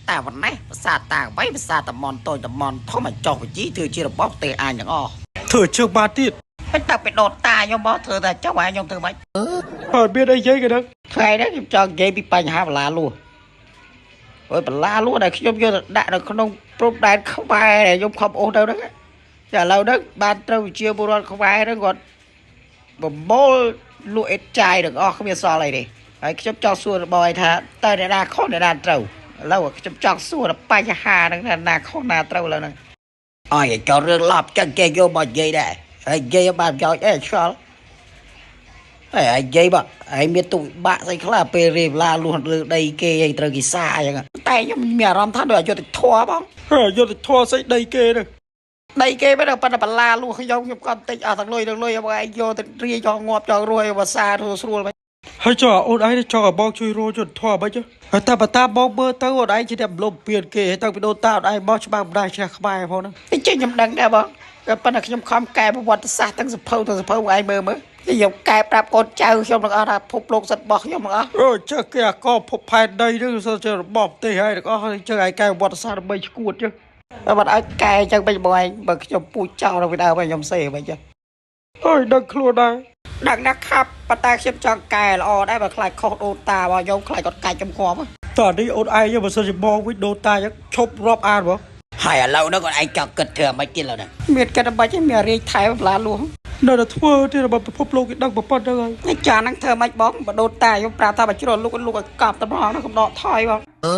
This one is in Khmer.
តែប៉ុណ្ណេះភាសាតាអ្វីភាសាតំនតូចតំនធំឲ្យចុះវិជីធ្វើជារបស់ប្រទេសអញទាំងអស់ ធ្វើជើងបានទៀត ហើយតើไปដូនតាខ្ញុំមកធ្វើតែចុះឯងខ្ញុំធ្វើម៉េច ហើយមានអីនិយាយគេហ្នឹង ថ្ងៃនេះខ្ញុំចង់និយាយពីបញ្ហាបន្លាលួសអើយបន្លាលួសដែលខ្ញុំយកទៅដាក់នៅក្នុងព្រំដែនខ្មែរដែលខ្ញុំខំអូសទៅហ្នឹងចាឥឡូវហ្នឹងបានត្រូវវិជាបុរដ្ឋខ្មែរហ្នឹងគាត់ប្រមូលលក់អេតចាយទាំងអស់គ្មានសល់អីទេហើយខ្ញុំចង់សួររបស់ឯងថាតើអ្នកណាខុសអ្នកណាត្រូវឥឡូវខ្ញុំចង់សួរដល់បញ្ហាហ្នឹងថាណាខុសណាត្រូវឥឡូវហ្នឹងអើយចោលរឿងឡប់ចឹងគេយកមកនិយាយដែរហើយនិយាយឲ្យបានប្រយោជន៍អីឆ្ងល់ ហើយឯងនិយាយបើឯងមានទុកវិបាកស្អីខ្លះពេលរៀបឡាលួសលើដីគេឯងត្រូវគេសាអញ្ចឹងតែខ្ញុំមានអារម្មណ៍ថាដូចអយុត្តិធម៌បង ហើយយុទ្ធធរស្អីដីគេហ្នឹង ដីគេមិនដឹងប៉ុន្តែបន្លាលួសខ្ញុំខ្ញុំគាត់តិចអស់ទាំងលុយទាំងលុយបងឯងយកទៅរាយចង់ងាប់ចង់រួយបើសាធ្វើស្រួលមិន ហើយចុះអូនឯងចង់ឲ្យបងជួយរកយុទ្ធធរមិនចុះហើយតែបើតាមបងមើលទៅអូនឯងជាអ្នករំលោភពៀនគេហើយទៅពីដូនតាអូនឯងមកច្បាំងម្ដាយឈ្នះខ្មែរផងហ្នឹង តែចេះខ្ញុំដឹងដែរបងក៏ប៉ុន្តែខ្ញុំខំកែប្រវត្តិសាស្ត្រទាំងសភៅទាំងសភៅបងឯងមើលមើលខ្ញុំកែប្រាប់កូនចៅខ្ញុំទាំងអស់ថាភពលោកសិតរបស់ខ្ញុំទាំងអស់ អូចេះគេអាកភពផែនដីហ្នឹងសិតជារបស់ប្រទេសហើយទាំងអស់ហើយចេះឯងកែប្រវត្តិសាស្ត្រដើម្បីឈួតចឹង តែបាត់ឲ្យកែអញ្ចឹងវិញបងឯងបើខ្ញុំពូជចោលទៅពីដើមវិញខ្ញុំសេវិញចឹង អើយដឹងខ្លួនដែរ ដឹងណាស់ខាប់ប៉ុន្តែខ្ញុំចង់កែល្អដែរបើខ្លាចខុសដូនតារបស់ខ្ញុំខ្លាចគាត់កាច់ចំខំ តើនេះអូនឯងបើសិនជាបងវិញដូនតាចឹងឈប់រាប់អានបង ហើយឥឡូវហ្នឹងគាត់ឯងចង់គិតធ្វើអ្ម៉េចទៀតឡើយហ្នឹងមានគិតអ្ម៉េចទេមានរាយថែបន្លាលួស នៅតែធ្វើទៀតរបស់ពិភពលោកគេដឹងប៉ុណ្្នឹងហើយ នេះចាហ្នឹងធ្វើម៉េចបងបើដូនតាខ្ញុំប្រាប់ថាបើជ្រុលលុកលុកឲ្យកប់តម្រងហ្នឹងកំដកថយបង អឺ